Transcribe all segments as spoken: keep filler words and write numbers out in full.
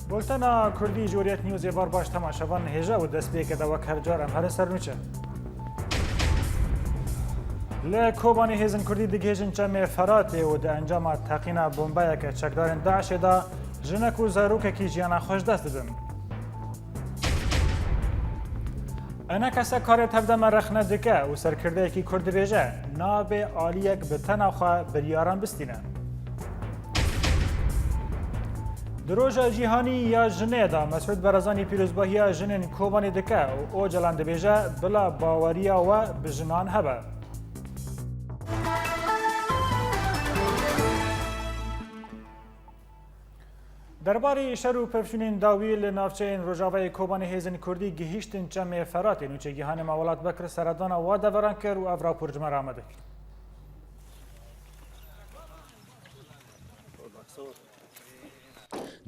Bultena Kurdî ji Hurriyet Newsê bar baş temaşevan hêja û dest pê kete wek her car em herin ser nûçe. Li Kobanê hêzên Kurdî digihêjin Çemê Feratê û di encama teqîna bombeyeke çekdarên DAIŞê de jinek û zarokekî jiyana xwe ji dest didin. Enekese karê tevde me rexne dike û serkirdeyekî Kurd dibêje, nabe aliyek bi tena xwe biryaran bistîne. Di roja cîhanî ya jinê de Mesûd Barazanî pîrozbahiya jinên Kobanê dike û Ocalan dibêje, bila baweriya we bi jinan hebe. Derbarê şer û pevçûnên dawî li navçeyên rojavayê Kobanê hêzên Kurdî gihîştin Çemê Feratê. Nûçegîhanê me Welat Bekir seredana wa deveran kir û ev rapor ji me re amade kir.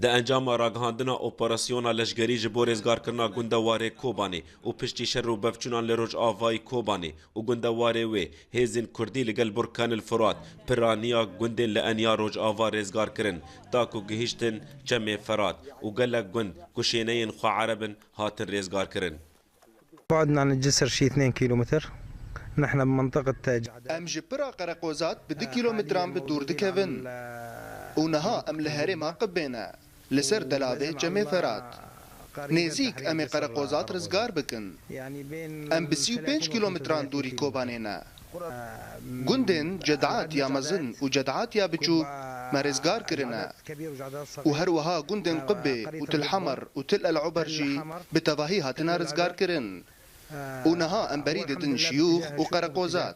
Di encama ragihandina operasyona leşgerî ji bo rêzgarkirina gunda Warê Kobanê û piştî şer û bevçûnan li rojavayî Kobanê û gunda Warê wê, hêzên Kurdî li gel Burkan el Furat piraniya gundên li eniya rojava rêzgar kirin, ta ku gihîştin Çemê Ferat û gelek gund ku şêneyên xwe ereb in, hatin rêzgar kirin. بعدنا عن الجسر شي اثنين كيلومتر. نحن بمنطقة جعدان. Em ji pira Qereqozat bi du kîlometran bi dûr dikevin. Û niha em li herêma Qibbê ne, li ser delavê Çemê Ferat. Nêzîk em ê Qereqozat rizgar bikin. Em bi sî û pênc kîlometran dûrî Kobanê ne. Gundên Cedat ya mezin û Cedat ya biçûk me rizgar kirine. Û her wiha gundên Qubê û Til Hemer û Til El Uber jî bi tevahî hatine rizgarkirin. Û niha em berî didin Şiyûx û Qereqozat.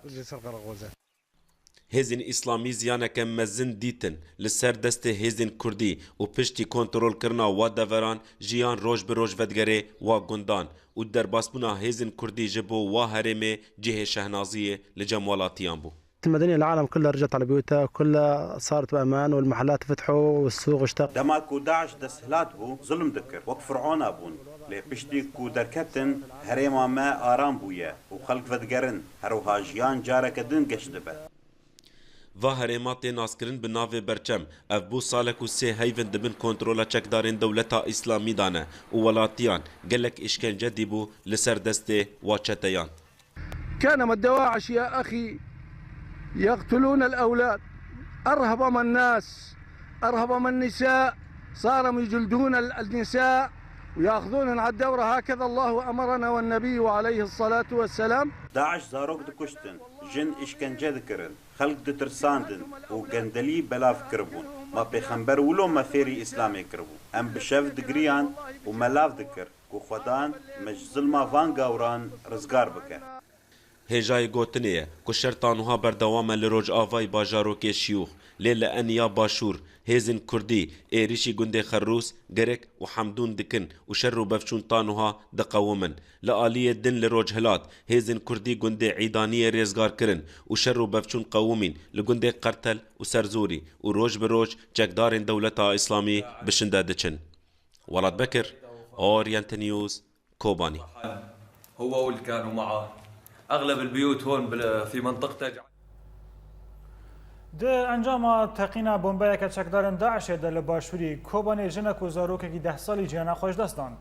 Hêzên Îslamî ziyaneke mezin dîtin li ser destê hêzên Kurdî û piştî kontrolkirina wa deveran jiyan roj bi roj vedigerê wa gundan û derbasbûna hêzên Kurdî ji bo wa herêmê cihê şehnaziyê li cem welatiyan bû. المدنية العالم كلها رجعت على بيوتها، كلها صارت بأمان والمحلات فتحوا والسوق اشتغل. Dema ku DAIŞ desthilat bû, zulm dikir, wek firona bûn. Lê piştî ku derketin, herêma me aram bûye û xelk vedigerin, her wiha jiyan careke din geş dibe. Va herêma tê naskirin bi navê Berçem. Ev bû salek û sê heyvin di bin kontrola çekdarên dewleta Îslamî de ne û welatiyan gelek îşkence dîbû li ser destê wa çeteyan. كانوا الدواعش يا أخي يقتلون الأولاد، أرهبم الناس، أرهبم النساء، صاروا يجلدون ال-، النساء ويأخذونهن على الدورة، هكذا الله أمرنا والنبي عليه الصلاة والسلام. DAIŞ zarok dikuştin, jin îşkence dikirin, xelk ditirsandin û gendelî belav kiribûn. Ma pêxember wilo me fêrî Îslamê kiribû. Em bi şev digiriyan û me lav dikir ku Xwedan me ji zilma van gawran rizgar bike. Hêjayê gotinê ye ku şer ta niha berdewam e li rojavayî bajarokê Şiyûx, lê li eniya başûr hêzên Kurdî êrîşî gundê Xerrûs, Gerek û Hemdûn dikin û şer û bevçûn ta niha diqewimin. Li aliyê din li rojhilat hêzên Kurdî gundê Îdaniyê rêzgar kirin û şer û bevçûn qewimîn li gundê Qertel û Serzûrî û roj bi roj çekdarên dewleta Îslamî bi şin de diçin. Welat Bekir, Orient News, Kobanî. هو واللي كانوا معه. أغلب البيوت هون بال-، في منطقته. Di encama teqîna bombeyeke çekdarên DAIŞê de li başûrî Kobanê jinek û zarokekî deh salî jiyana xwe ji dest dan.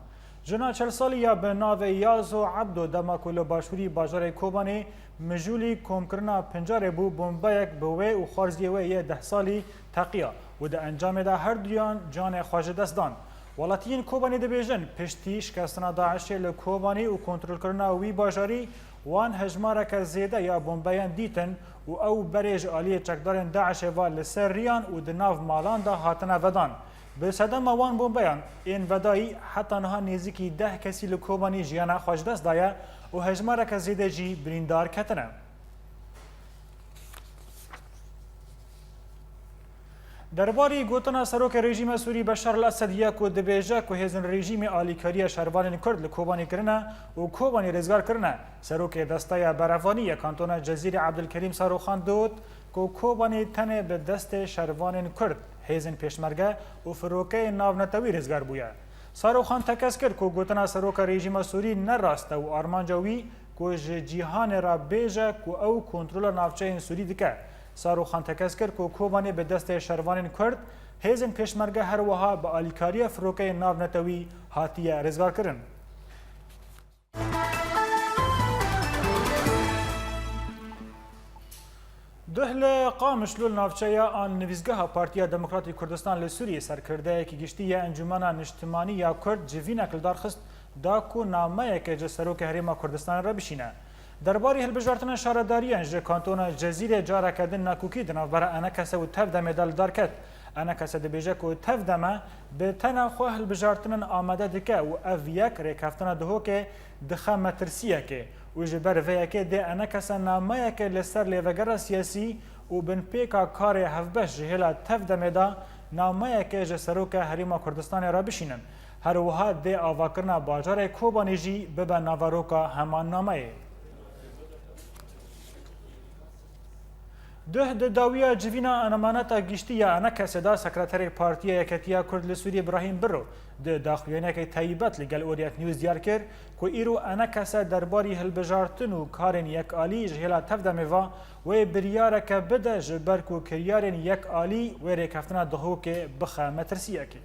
Jina çel salî ya bi navê Yazo Ebdo dema ku li başûrî bajarê Kobanê mijûlî komkirina pincarê bû, bombeyek bi wê û xwarziyê wê yê deh salî teqiya û di encamê de her duyan canê xwe ji dest dan. Welatiyên Kobanê dibêjin, piştî şikestina DAIŞê li Kobanê û kontrolkirina wî bajarî, wan hejmareke zêde ya bombeyan dîtin û ew berê ji aliyê çekdarên DAIŞê ve li ser riyan û di nav malan de hatine vedan. Bi sedema wan bombeyan ên vedayî, heta niha nêzîkî deh kesî li Kobanê jiyana xwe ji dest daye û hejmareke zêde jî birîndar ketine. Derbarî gotina serokê rejîma Sûrî Beşar el-Esed ya ku dibêje ku hêzên rejîmê alîkariya şervanên Kurd li Kobanê kirine û Kobanê rêzgar kirine, serokê Desteya Berevanî ya Kantona Cezîrê Ebdulkerîm Saroxan dot ku Kobanê tenê bi destê şervanên Kurd, hêzên Pêşmerge û firokeyên navnetewî rêzgar bûye. Saroxan tekez kir ku gotina seroka rejîma Sûrî ne rast e û armanca wî ku ji cîhanê re bêje ku ew kontrola navçeyên Sûrî dike. Saroxan tekez kir ku Kobanê bi destê şervanên Kurd, hêzên pêşmerge her wiha bi alîkariya firokeyên navnetewî hatiye rêzgarkirin. Duh li Qamişlo li navçeya an nivîsgeha Partiya Demokratî Kurdistan li Sûriyê serkirdeyekî giştî ya Encûmena Niştimanî ya Kurd civînek li dar xist da ku nameyeke ji Serokê Herêma Kurdistanê re bişîne. Derbarî hilbijartina şaredariyan ji kantona Cezîrê careke din nakokî di navbera Enekese û Tevdemê de li dar ket. Enekese dibêje ku Tevdeme bi tena xwe hilbijartinên amade dike û ev yek rêkeftina Dihokê dixe metirsiyekê û ji ber vê yekê dê Enekese nameyeke li ser lêvegera siyasî û binpêka karê hevbeş ji hêla Tevdemê de nameyeke ji Seroka Herêma Kurdistanê re bişînin. Her wiha dê avakirina bajarê Kobanê jî bibe naveroka heman nameyê. Duh di dawiya civîna emaneta giştî ya Enekesê de Sekreterê Partiya Yeketiya Kurd li Sûriyê Brahîm Biro di daxuyaniyeke taybet li gel Orient News diyar kir ku îro Enekese derbarî hilbijartin û karên yekalî ji hêla Tevdemê ve wê biryareke bide ji ber ku kiryarên yekalî wê rêkeftina Dihokê bixe metirsiyekê.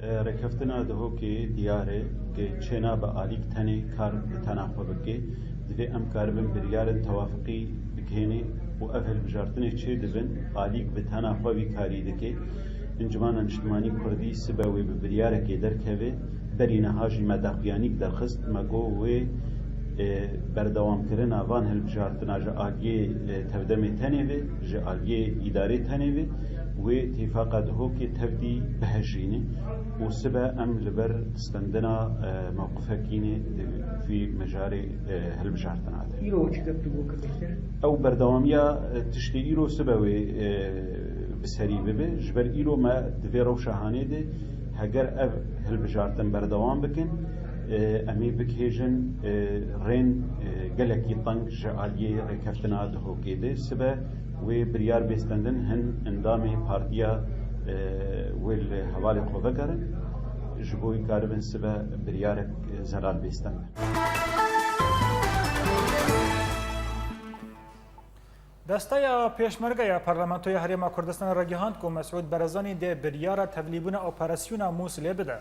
Rêkeftina Dihokê diyar e ku çênabe alîk tenê kar bi tena xwe bike. Divê em karibin biryarên tewafiqî bigihêne û ev hilbijartinê çêdibin, alîk bi tena xwe vî karî dike. Encûmena Niştimanî Kurdî sibe wê bi biryarekê derkeve. Berî niha jî me daxuyanîk derxist, me got wê e, berdewamkirina van hilbijartina ji aliyê, e, Tevdemê tenê ve, ji aliyê îdarê tenê ve, wê tîfaqa Dihokê tevdî bihejîne û sibe em li ber stendina, e, mewqifekî ne di vî mijarê, e, hilbijartina de. Îro çi dest bi bo kir bêhtir? Ew berdewamiya, e, tiştê îro sibe wê, e, bi serî bibe. Ji ber îro me di vê rewşa hanê de heger ev hilbijartin berdewam bikin, e, em ê bigihêjin, e, rên, e, gelekî teng ji aliyê rêkeftina Dihokê de. Sibe wê biryar bê stendin hin endamê partiya, e, wê li hevalê xwe vegerin. Ji bo wî karibin sibe biryarek, e, zelal bê stendin. Desteya Pêşmerge ya Parlamentoya Herêma Kurdistanê ragihand ku Mesûd Barzanî dê biryara tevlîbûna operasyona Mûsilê bide.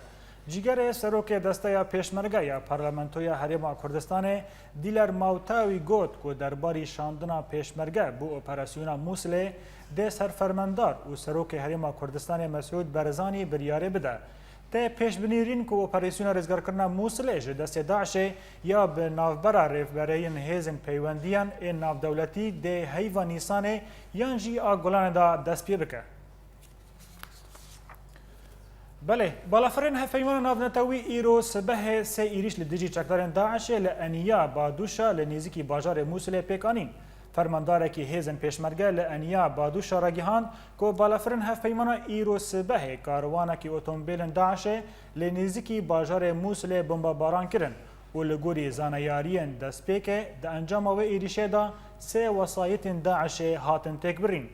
Cîgerê Serokê Desteya Pêşmerge ya Parlamentoya Herêma Kurdistanê Dîler Mawtawî got ku derbarî şandina Pêşmerge bo operasyona Mûsilê dê ser fermandar û Serokê Herêma Kurdistanê Mesûd Barzanî biryarê bide. Tê pêşbinîrîn ku operasyona rêzgarkirina Mûsilê ji destê DAIŞê ya bi navbera rêvbereyên hêzên peywendiyan ên navdewletî dê heyva Nîsanê yan jî a Gulanê de dest pê bike. Belê, balafirên hevpeymana navnetewî îro sibehê sê êrîş li dijî çekdarên DAIŞê li Eniya Badûşa li nêzîkî bajarê Mûsilê pêk anîn. Fermandarekî hêzên pêşmerge li Eniya Badûşa ragihand ku balafirên hevpeymana îro sibehê karwanekî otomobîlên DAIŞê li nêzîkî bajarê Mûsilê bombebaran kirin û li gorî zaneyariyên destpêkê di encama wê êrîşê de sê wesayîtên DAIŞê hatin têkbirîn.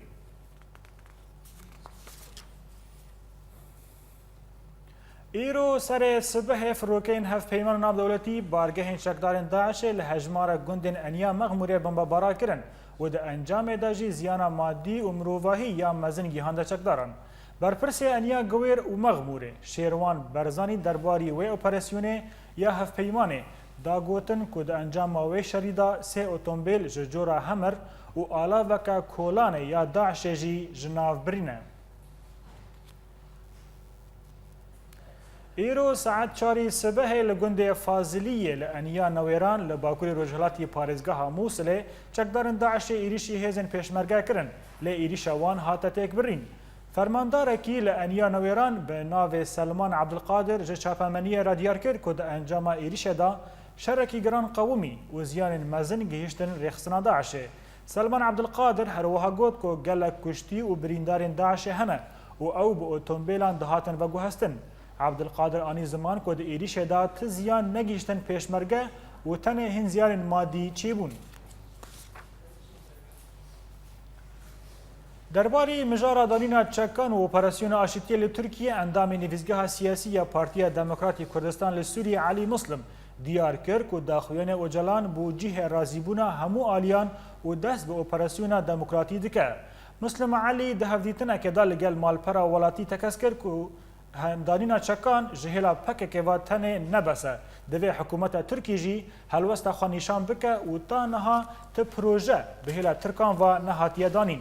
Îro serê sibehê firokeyên hevpeymana navdewletî bargehên çekdarên DAIŞê li hejmara gundên Eniya Mexmûrê bombebara kirin û di encamê de jî ziyana madî û mirovahî ya mezin gihande çekdaran. Berpirsê Eniya Giwêr û Mexmûrê, Şêrwan Barzanî derbarî wê operasyonê ya hevpeymanê da gotin ku di encama wê şerî de sê otomobîl ji cora Hummer û alaveke kolanê ya DAIŞê jî ji nav birîne. Îro saet çarî sibehê li gundê Faziliyê li Eniya Newêran li bakurê rojhilatî parêzgeha Mûsilê çekdarên DAIŞê êrîşî hêzên pêşmerge kirin, lê êrîşa wan hate têkbirîn. Fermandarekî li Eniya Newêran bi navê Selman Ebdilqadir ji çapemeniyê re diyar kir ku di encama êrîşê de şerekî giran qewimî û ziyanên mezin gihîştin rêxistina DAIŞê. Selman Ebdilqadir her wiha got ku gelek kuştî û birîndarên DAIŞê hene û ew bi otomobîlan dihatin veguhestin. Ebdilqadir anî ziman ku di êrîşê de ti ziyan negihîştin pêşmerge û tenê hin ziyanên madî çêbûn. Derbarî mijara danîna çekan û operasyona aşitiyê li Tirkiyê, endamê Nivîzgeha Siyasî ya Partiya Demokratî Kurdistan li Sûriyê Elî Muslim diyar kir ku daxuyanê Ocalan bû cihê razîbûna hemû aliyan û dest bi operasyona demokratî dike. Muslim Elî di hevdîtinekê de li gel malpera welatî tekez kir ku Hem danîna çekan ji hêla P K K ve tenê ne bes e. Divê hikûmeta Tirkî jî helwesta xwe nîşan bike û ta niha ti proje bi hêla Tirkan ve nehatiye danîn.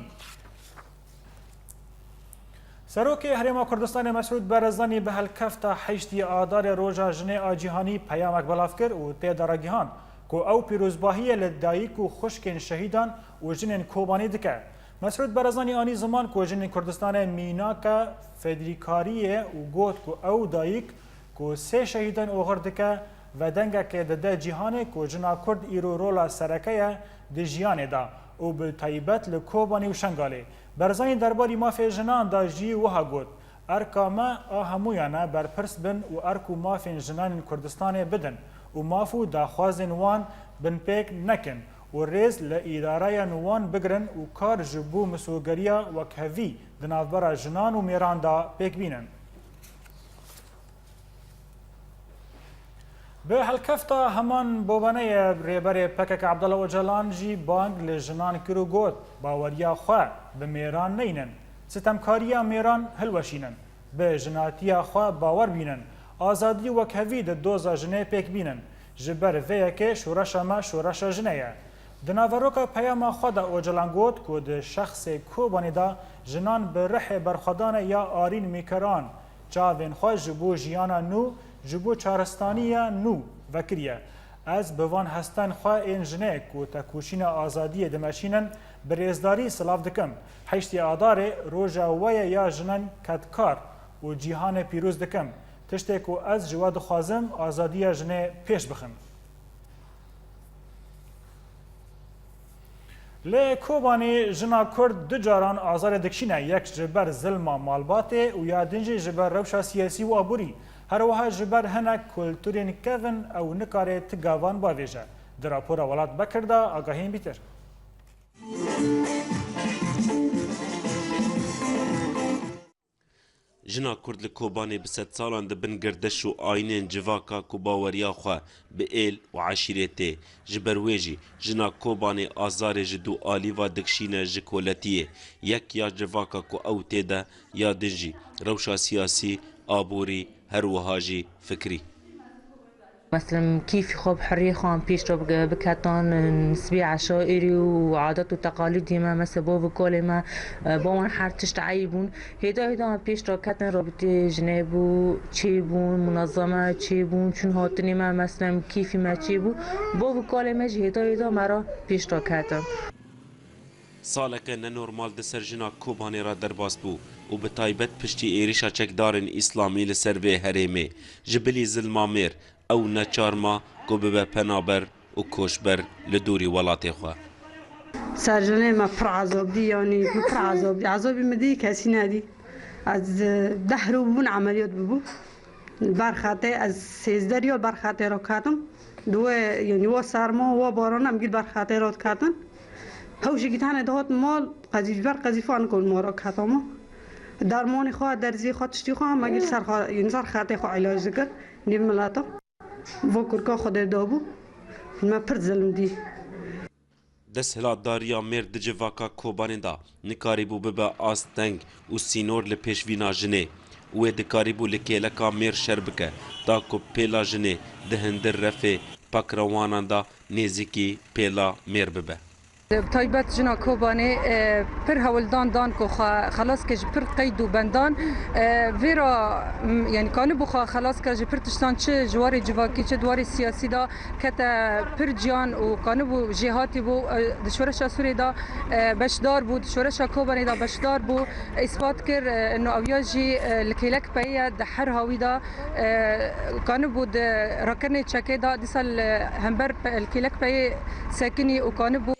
Serokê Herêma Kurdistanê Mesûd Barzanî bi helkefta heştê Adarê Roja Jinê a Cîhanî peyamek belav kir û tê de ragihand ku ew pîrozbahiyê li dayik û xwişkên şehîdan û jinên Kobanî dike. Mesûd Barzanî anî ziman ku jinên Kurdistanê mînaka fedîkariyê û got ku ew dayik ku sê şehîdên oxir dike, vedengekê dide cîhanê ku jina Kurd îro rola sereke ye di jiyanê de û bi taybet li Kobanî û Şengalê. Barzanî derbarî mafê jinan de jî wiha got, Erka me a hemûyan e berpirs bin û erk û mafên jinan ên Kurdistanê bidin û maf û daxwazên wan binpêk nekin û rêz li îdareyên wan bigirin û kar ji bo misogeriya wekhevî di navbera jinan û mêran de pêk bînin. Bi helkefta heman bobaneyê Rêberê P K K Abdullah Ocalan jî bang li jinan kir û got, Baweriya xwe bi mêran neynin, sitemkariya mêran hilweşînin, bi jinatiya xwe bawer bînin, azadî wekhevî di doza jinê pêk bînin. Ji ber vê yekê şoreşa me şoreşa jinê ye. Di naveroka peyama xwe de Ocalan got ku di şexsê Kobanê de jinan bi rihê berxwedanê ya Arîn Mîkeran çavên xwe ji bo jiyana nû, ji bo çaristaniya nû vekiriye. Ez bi van hestên xwe ên jinê ku tekoşîna azadiyê dimeşînin bi rêzdarî silav dikim. Heştê Adarê roja we ye ya jinan kedkar û cîhanê pîroz dikim. Tiştê ku ez ji we dixwazim azadiya jinê pêş bixin. Li Kobanê jina Kurd du caran azarê dikişîne, yek ji ber zilma malbatê û ya din jî ji ber rewşa siyasî û aborî. Her wiha ji ber hinek kulturên kevin ew nikare ti gavan bavêje. Di rapora Welat Bekir de agahiyên bîtir. Jina Kurd li Kobanê bi sedsalan di bin girdiş û ayînên civaka ku baweriya xwe bi êl û eşîrê tê. Ji ber wê jî jina Kobanê azarê ji du alî ve dikişîne ji koletiyê. Yek ya civaka ku ew tê de, ya din jî rewşa siyasî, aborî, her wiha jî fikrî. Meselem, kîfî xwe bi heriyê xwe an pêş re bike-, biketan, sibê eşairî û adet û teqalîdê me, mesela, bavê kalê me, e, ba wan her tişt eyb bûn. Hêda hêda an pêş re ketin, rabitê jinê bû, çêbûn, munezeme çêbûn, çûn hatinê me, meselem, kîfî me çêbû. Bavê kalê me jî hêda hêda me re pêş re ketin. Saleke nenormal di ser jina Kobanê re derbas bû û bi taybet piştî êrişa çekdarên îslamî li ser vê herêmê, ji bilî zilma mêr, ew neçar ma ku bibe penaber û koçber li dûrî welatê xwe. Serjinê me pir ezab dî, yanî min pir ezab dî. Ezabî min dî kesî nedî. Ez, e, deh roj bûn emeliyat bibû. Li ber xetê ez sêzdeh roj li ber xetê re ketim. Di wê, yanî wa serma, wa barana em gî li ber xetê re diketin. Hewşekî tenê dihatin mal, qezîf-, ji ber qezîfan ku li mal re ketama. Dermanê xwe, derzê xwe, tiştê xwe hema gî li ser xwe, yanî ser xetê xwe îlac dikir. Nîv mileta. Va kurka Xwedê dabû, me pir zilm dî. Desthilatdariya mêr di civaka Kobanê de nikarîbû bibe asteng û sînor li pêşvîna jinê. Wê dikarîbû li kêleka mêr şer bike, ta ku pêla jinê di hindir refê pakrewanan de nêzîkî pêla mêr bibe. Bi taybet jina Kobanê, e, pir hewldan dan ku xwe xelas ke ji pir qeyd û bendan. E, vê re, m, yanî kanibû xwe xelas ke ji pir tiştan, çi ji warê civakî, çi di warê siyasî de kete pir ciyan û kanibû jêhatî bû, e, di şoreşa Sûrê de, e, beşdar bû, di şoreşa Kobanê de beşdar bû, îspat kir, e, ino ew ya jî, e, li kêlek peyê ye, di her hawî de, e, kanibû di rakirinê çekê de, dîsa li hember pe-, li kêlek peyê sekinî û kanibû.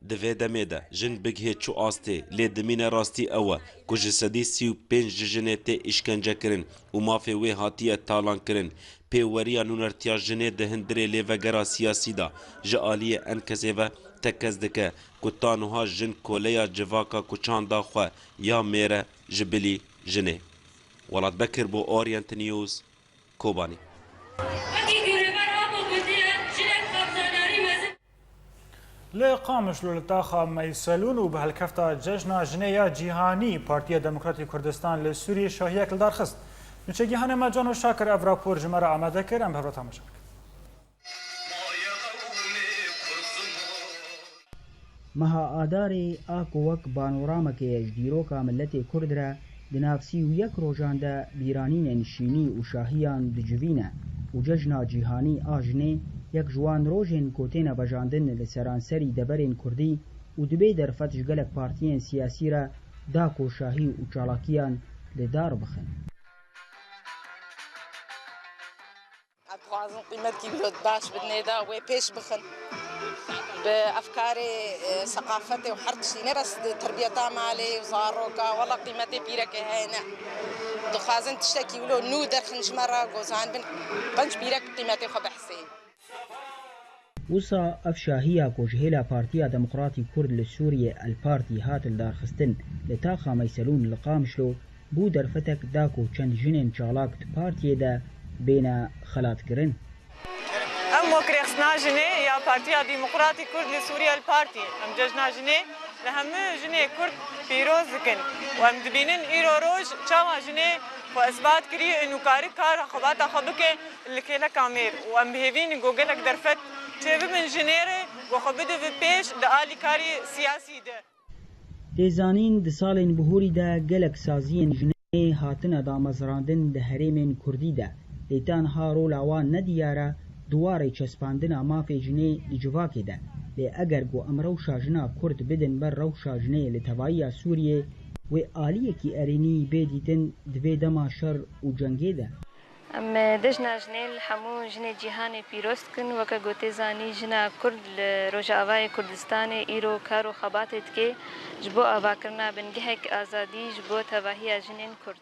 Di vê demê de jin bigihê çi astê, lê dimîne rastî ew e ku ji sedî sî û pênc ji jinê tê îşkencekirin û mafê wê hatiye talankirin. Pêweriya nûnertiya jinê di hundirê lêvegera siyasî de ji aliyê Enkesê ve Tekez dike ku ta nuha jin koleya civaka ku çanda xwe ya mêr e ji bilî jinê. Welat Bekir bo Orient News, Kobanî. Wekî ku Rêber Apo gotiye, jinek xapzandarî mezin. Li Qamişlo li taxa Meyselûn û bi helkefta Cejna Jinê ya Cîhanî Partiya Demokratî Kurdistan li Sûriyê şahiyek li dar xist. Nûçegîhanê me Cano Şakir ev rapor ji me re amade kir, em bi hev re temaşe bikin. Meha Adarê a ku wek panorameke ye ji dîroka miletê Kurd re, di nav sî û yek rojan de bîranînên şînî û şahiyan dicivîne û Cejna Cîhanî a Jinê yek ji wan rojên ku têne vejandin li seranserî deverên Kurdî û dibê derfet ji gelek partiyên siyasî re da ku şahî û çalakiyan li dar bixin. Em dixwazin qîmetkî wilo baş bidinê de wê pêş bixin. Bi efkarê, e, seqafetê û her tiştî, ne bes di terbiyeta malê û zaroka, wela qîmetê pîrekê heye ne. Dixwazin tiştekî wilo nû derxin ji me re, ku zanibin qenc pîrek qîmetê xwe bihesê. Wisa ev şahiya ku ji hêla Partiya Demokratî Kurd li Sûriyê, El Partî, hat lidarxistin li taxa Meyselûn li Qamişlo, bû derfetek da ku çend jinên çalak di partiyê de bêne xelatkirin. Em wek rêxistina jinê ya Partiya Demokratî Kurd li Sûriye, El Partî, em cejna jinê li hemû jinê Kurd pîroz dikin û em dibînin îro roj çawa jinê xwe isbat kiriye û kari kar xebata xwe bike li kêleka mêr û em bi hêvî ne ku gelek derfet çêbibin jinê re ku xwe bide bi pêş di alîkarî siyasî de. Tê zanîn, di salên bihurî de gelek saziyên jinê hatine damezrandin di herêmên Kurdî de, lê tenha rola wan ne diyar e di warê çespandina mafê jinê di civakê de. Lê eger ku em rewşa jina Kurd bidin ber rewşa jinê li tevahiya Sûriyê, wê aliyekî erênî bê dîtin di vê dema şer û cengê de. Em Cejna Jinê li hemû jinê cîhanê pîroz dikin. Weke ku tê zanî, jina Kurd li Rojavayê Kurdistanê îro kar û xebatê dike ji bo avakirina bingehek azadî ji bo tevahiya jinên Kurd.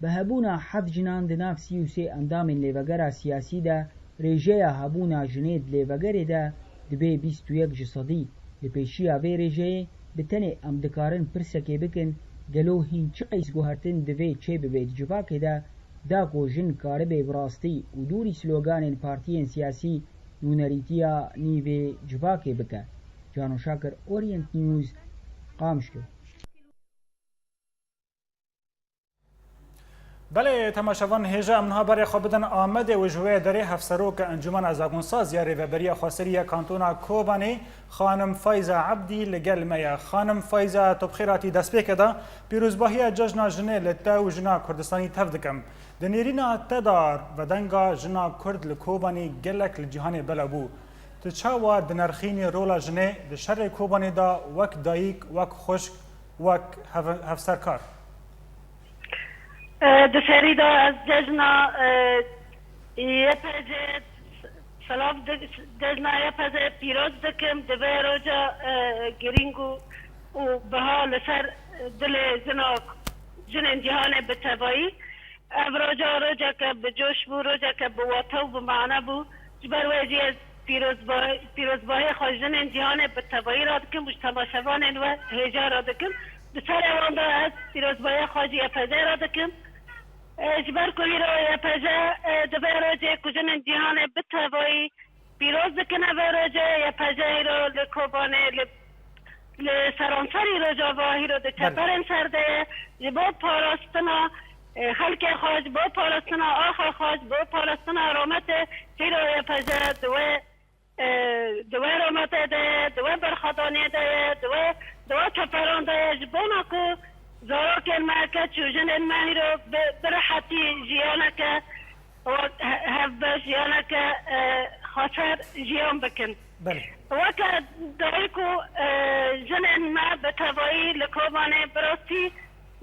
Bi hebûna heft jinan di nav sî û sê endamên lêvegera siyasî de, rêjeya hebûna jinê di lêvegerê de dibe bîst û yek ji sedî. Li pêşiya vê rêjeyê bi tenê em dikarin pirsekê bikin, gelo hîn çi qeys guhertin divê çêbibe di civakê de, da ku jin karibe bi rastî û dûrî sloganên partiyên siyasî nûnerîtiya nîvê civakê bike. Cano Şakir, Orient News, Qamişlo. Belê, temaşevan, hêja em niha berê xwe bidin Amedê û ji wê derê hevserok Encûmena Zagonsaz ya Rêveberiya Xweserî ya Kantona Kobanê, Xanim Fayza Ebdî li gel me ye. Xanim Fayza, tu bi xêr hatî destpêkê de. Pîrozbahiya Cejna Jinê li te û jina Kurdistanî tev dikim. Di nêrîna te de vedenga jina Kurd li Kobanê gelek li cîhanê belav bû. Tu çawa dinirxînî rola jinê di şerê Kobanê de wek dayik, wek xwişk, wek hev-, hevserkar? E, di serî de ez cejna, e, Y P G, selav di-, cejna Y P G pîroz dikim. Di vê roja, e, girîng û, û biha li ser dilê jina, jinên cîhanê bi tevayî. Ev roja rojeke bi coş bû, rojeke bi wate û bi mane bû. Ji ber wê jî ez pîrozba-, pîrozbahiyê xwe jinên cîhanê bi tevayî radikim û ji temaşevanên we hêja radikim. Di serê wan de ez pîrozbahiyê xwe ji Y P G radikim. E, ji ber ku îro Y P G, e, di vê rojê ku jinên cîhanê bi tevayî pîroz dikin ev roje, Y P G îro li Kobanê, li, li seranserî Rojava îro di çeperên ser de ye. Ji bo parastina, e, xelkê xwe, ji bo parastina axa xwe, ji bo parastina rametê îro Y P G di wê, e, di wê rametê de ye, di wê berxwedaniyê de ye, di wê, di wê çeperan de ye. Ji bona ku zarokên me, keç û jinên me îro bi, bi rehetî jiyaneke wek he-, hevbeş, jiyaneke, e, xweser jiyan bikin. Belê. Weke dayik û, e, jinên me bi tevayî li Kobanê bi rastî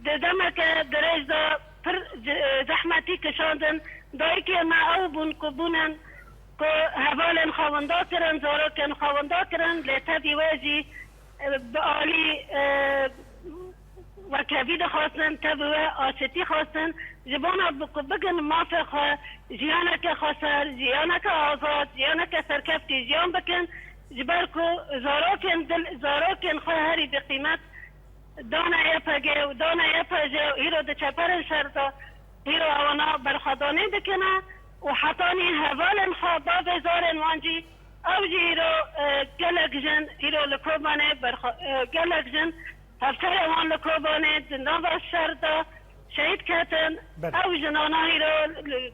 di demeke dirêj de pir ce-, e, zehmetî kişandin. Dayikê me ew bûn ku bûnin ku hevalên xwe winda kirin, zarokên xwe winda kirin, lê tevî wê jî, e, bi alî, e, wekhevî dixwestin, tev wê aşitî xwestin, ji bona bi-, ku bikin mafê xwe, jiyaneke xweser, jiyaneke azad, jiyaneke serkeftî jiyan bikin, Ji ber ku zarokên dil, zarokên xwe herî bi qîmet dane Y P G û dane Y P J û îro diçeperin şer de, îro ewana berxwedanê dikine û hetanî hevalên xwe, bavê zarên wan jî, ew jî îro, e, gelek jin îro li Kobanê berxwe-, e, gelek jin, hevserê wan li Kobanê di nava şer de şehîd ketin. Belê. Ew jinana îro li,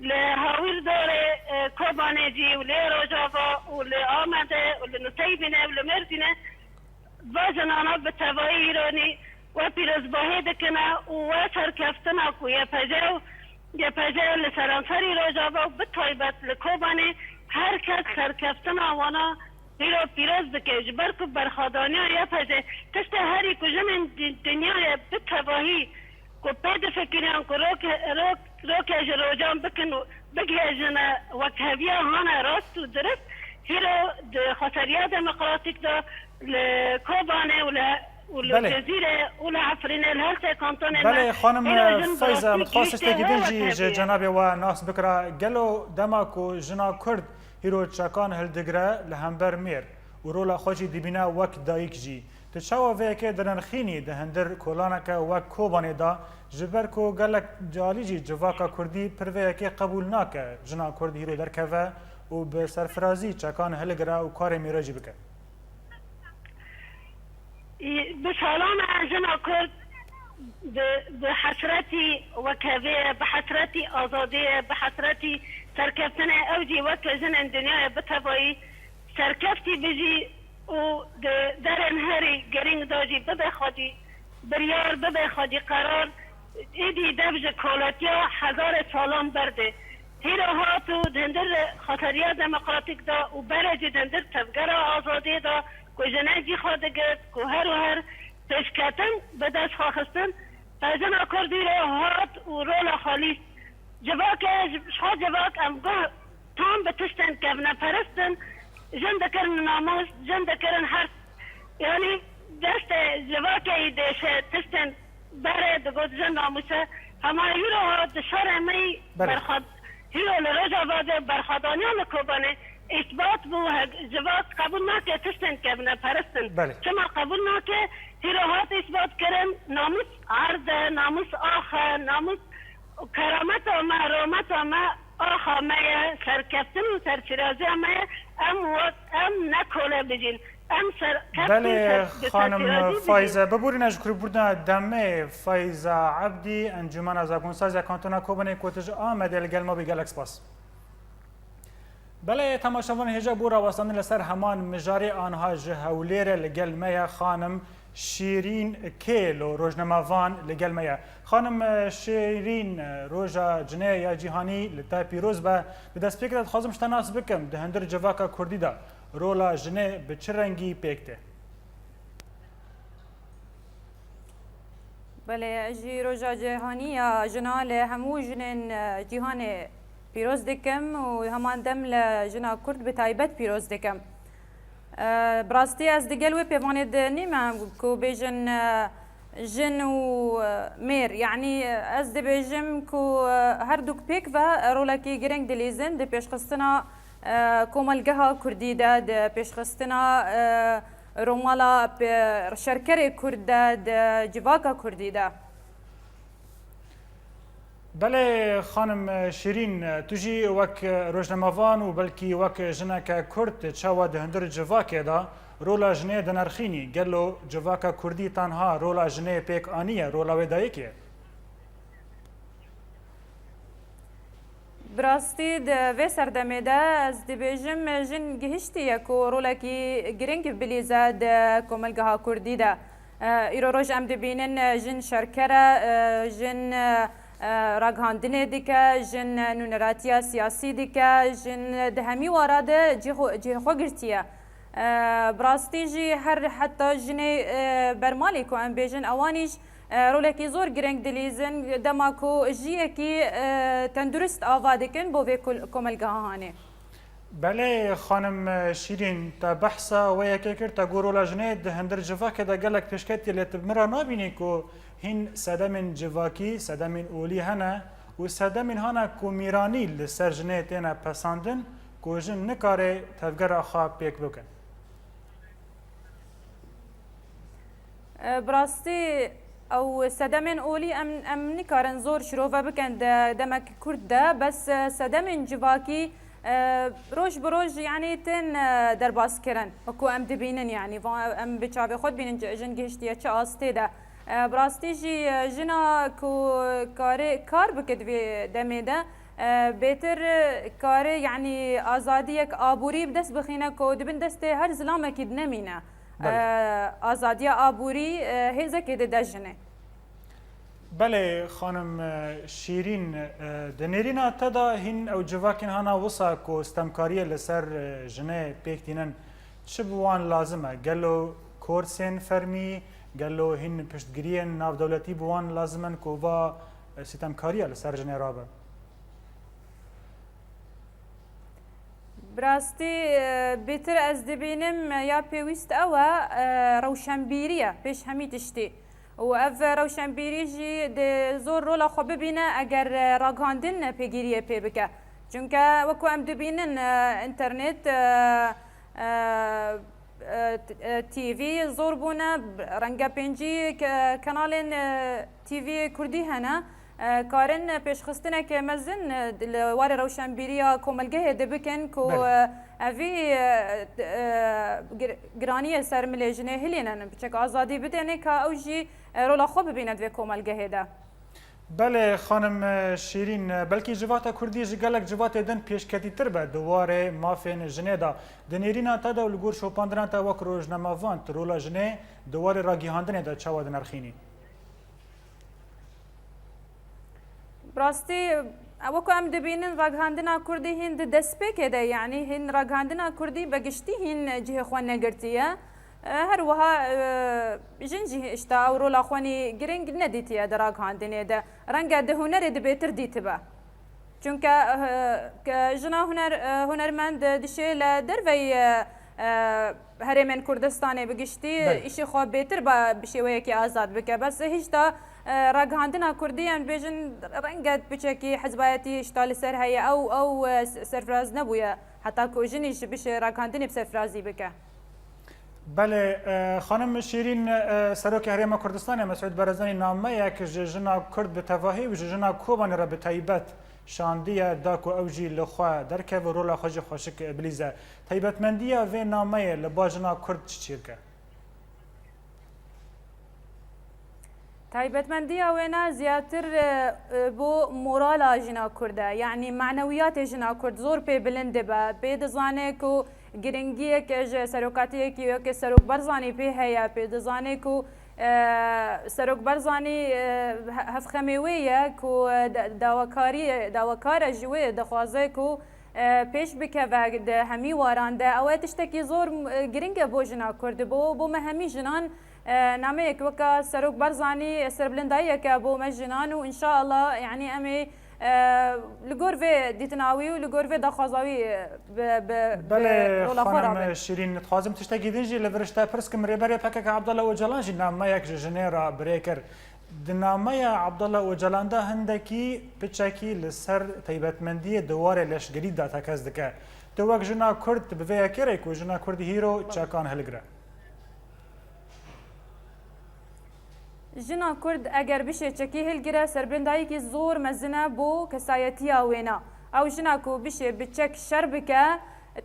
li Hawîrdorê, e, Kobanê jî û lê Rojava û li Amedê û li Nuseybînê û li Mêrdînê va jinana bi tevayî îronî we pîrozbahî dikine û we serkeftina ku Y P J û Y P J li seranserî Rojava û bi taybet li Kobanê her kes serkeftina wana îro pîroz dike. Ji ber ku berxwedaniya Y P J tiştê herî ku jinên di-, dinyayê bi tevahî ku pê difikiriyan ku roke, rok, roke ji rojan bikin û bigihêjine wekheviya hane rast û dirist, hîro di xweseriya demokratîk de li Kobanê û li, û li Belê. Cezîrê û li Efrînê, li her sê kantonê Belê, me, xanim hîro jin bi Feyza, rastî min dixwest gihîştê tiştekî her din jî ji wekheviye. Cenabê we nas bikira. Gelo dema ku jina Kurd hîro çekan hildigire li hember mêr û rola xwe jî dibîne wek dayik jî, tu çawa vê yekê dinirxînî di hundir kolaneke wek Kobanê de, ji ber ku gelek alî jî civaka Kurdî pir vê yekê qebûl nake jina Kurd hîro derkeve û bi serfirazî çekan hilgire û karê mêrê jî bike? Bi salan e jina Kurd bi, bi hesretî wekhevê ye, bi hesretî azadiyê ye, bi hesretî serkeftinê ye. Ew jî weke jinên dinyayê bi tevayî serkeftî bijî û di derên herî girîng de jî bibe xwedî, biryar bibe xwedî qerar, êdî dev ji koletiya hezarê salan berdê. Hîro hat û di hundir xweseriya demokratîk de û berê jî di hundir tevgera azadiyê de ku jinê cî xwe digirt, ku her û her pêşketin bi dest xwe xistin, pejina Kurd îro hat û rola xwe lîst. Civakê ji, ji xwe civak em guh tam bi tiştên kevneperist in, jin dikirin namûs, jin dikirin her, yanî destê civakê yî dêşe tiştên berê digot jin namûs e. Hema hîro hat di şerê me yî Belê. berxwe-, hîro li Rojava de berxwedaniya li Kobanê îsbat bû, he-, civak qebûl nake tiştên kevneperist in. Belê. Çima qebûl nake? Hîro hat îsbat kirin, namûs erd e, namûs ax e, namûs Kerameta me, rometa me, axa me ye, serkeftin û serfiraziya me ye, em wek, em ne kole bijîn. Em ser, keftin Belê, ser, bi xanim serfirazî bijîn. Fayze, biborîne ji kurîbûrina demê, Fayza Ebdî, Encûmena Zagonsaziya Kantona Kobanê ku tu ji Amedê li gel me bî, gelek spas. Belê, temaşevanên hêja, bo rawestandin li ser heman mijarê, aniha ji Hewlêrê li gel me ye xanim Şîrîn Kêlo, rojnamevan li gel me ye. Xanim, e, Şîrîn, e, Roja Cinê ya Cîhanî li te pîroz be. Di destpêkê de dixwazim ji te nas bikim, di hundir civaka Kurdî de rola jinê bi çi rengî pêk tê? Belê, ez jî Roja Cîhanî ya Jina li hemû jinên, e, cîhanê pîroz dikim û heman dem li jina Kurd bi taybet pîroz dikim. E, bi rastî ez di gel wê pêvanê de nîme ku bêjin, e, jin û, e, mêr. Yanî, e, ez dibêjim ku, e, her du pêk ve rolekî girîng dilîzin di pêşxistina, e, komelgeha Kurdî de, di pêşxistina, e, romala pe-, şerkerê Kurd de, di civaka Kurdî de. Belê, xanim Şîrîn, tu jî wek rojnamevan û belkî wek jineke Kurd çawa di hundir civakê de rola jinê dinirxînî? Gelo civaka Kurdî tenha rola jinê pêk aniye, rola wê dayikê? Bi rastî di vê serdemê de ez dibêjim, jin gihiştiye ku rolekî girîng bilîze di komelgeha Kurdî de. E, îro roj em dibînin, e, jin şerker e, e, jin, e, e, ragihandinê dike, jin, e, nûneratiya siyasî dike, jin, e, di hemî wara de cihê xwe, cihê xwe girtiye. E, bi rastî jî her heta jinê, e, bermalî ku em bêjin, ewanî jî, e, rolekî zor girîng dilîzin, dema ku jiyekî, e, tendurist ava dikin bo vê kul-, komelgeha hanê. Belê, xanim Şîrîn, te behsa wê yekê kir, te got rola jinê di hundir civakê de gelek pêşketî, lê tu bi min re nabînî ku hîn sedemên civakî, sedemên olî hene û sedemên hane ku mîranî li ser jinê têne pesandin ku jin nikare tevgera xwe pêk bikin. E, bi rastî ew sedemên olî em, em nikarin zor şirove bikin di demek kurt de, bes, e, sedemên civakî, e, roj bi roj, yanî, tên, e, derbas kirin. Wekû em dibînin, yanî, va-, em bi çavê xwe dibînin, ji-, jin gihiştiye çi astê de. E, bi rastî jî, e, jina ku karê, kar bike di vê demê de, e, bêtir, e, karê, yanî, azadiyek aborî bi dest bixîne ku di bin destê her zilamekî dinemîne. Belê. E, azadiya aborî, e, hêzekê dide jinê. Belê xanim, e, Şîrîn, e, di nêrîna te de hîn ew civakên hana wisa ku stemkariyê li ser, e, jinê pêk tînin, çi bi wan lazim e? Gelo korsên fermî, gelo hîn piştgiriyên navdewletî bi wan lazim in ku va, e, sîtemkariya li ser jinê rabe? Bi rastî, e, bêtir ez dibînim, e, ya pêwîst ew e, e, rewşenbîrî ye pêş hemî tiştî. Û ev rewşenbîrî jî dê zor rola xwe bibîne eger, e, ragihandin pêgîriyê pê bike. Çunke wekû em dibînin, e, înternet, e, e, e, t-, e, T V zor bûne, renge pêncî ke-, kanalên, e, T V kurdî hene. E, karin pêşxistineke mezin, e, li warê rewşenbîriya komelgehê de bikin ku, Belê. e, evî, e, e, gir-, giraniyê ser milê jinê hilînin, biçek azadî bidêne ka ew jî, e, rola xwe bibîne di vê komelgehê de. Belê xanim, e, Şîrîn, e, belkî civata kurdî ji gelek civatê din pêşketîtir be di warê mafên jinê de. Di nêrîna te de û li gor şopandina te wek rojnamevan, tu rola jinê di warê ragihandinê de çawa dinirxînî? Bi rastî, e, wekû em dibînin, ragihandina kurdî hîn di destpêkê de, yanî hîn ragihandina kurdî be giştî hîn cihê xwe negirtiye. E, her wiha, e, jin jî hişta ew rola xwe nî giring nedîtiye di ragihandinê de. Renge di hunerê di bêtir dîtibe. Çunke, e, ke jina huner-, e, hunermend dişê li derveyî, e, e, herêmên Kurdistanê bi giştî Belê. îşê xwe bêtir ba-, bi şêweyekî azad bike. Bes hişta, e, ragihandina kurdî, em bêjin, renge piçekî hizbayetî hişta li ser heye. Ew, ew, e, s-, serfiraz nebûye. Heta ku jinî ji bişê ragihandinê bi serfirazî bike. Belê, e, xanim Şîrîn, e, Serokê Herêma Kurdistanê Mesûd Barzanî nameyek ji jina Kurd bi tevahî û ji jina Kobanê re bi taybet şandiye, da ku ew jî li xwe derkeve, rola xwe jî xweşik bilîze. Taybetmendiya vê nameyê li ba jina Kurd çi çêdike? Taybetmendiya wêne zêdetir, e, e, bo morala jina Kurd e. Yanî manewiyatê jina Kurd zor pê bilind dibe. Pê dizane ku giringiyek ji serokatiyekî weke Serok Barzanî pê heye. Pê dizane ku, e, Serok Barzanî, e, he-, hevxemê wê ye ku, e, da-, dawakarî, dawakar e ji wê dixwaze ku, e, pêş bikeve di hemî waran de. Ew e tiştekî zor, e, giring e bo jina Kurd. Bo, bo me hemî jinan, e, nameyek weka Serok Barzanî serbilindayiyek e bo me jinan û înşallah, yanî em ê, e, li gor vê dîtina wî û li gor vê daxwaza wî, e, bi, bi, bi Belê, rola xwe xanim rabin. Şîrîn, dixwazim tiştekî din jî li vir ji te pirs kim. Rêberê P K K Abdullah Ocalan jî nameyek ji jinê re bi rê kir. Di nameya Abdullah Ocalan de hindekî piçekî li ser taybetmendiyê di warê leşgerî de tekez dike. Tu wek jina Kurd bi vê yekê re ku jina Kurd hîro çekan hilgire. Jina Kurd eger bişê çekî hilgire, serbilindayîkî zor mezin e bo kesayetiya wêna. Ew jina ku bişê bi çek şer bike,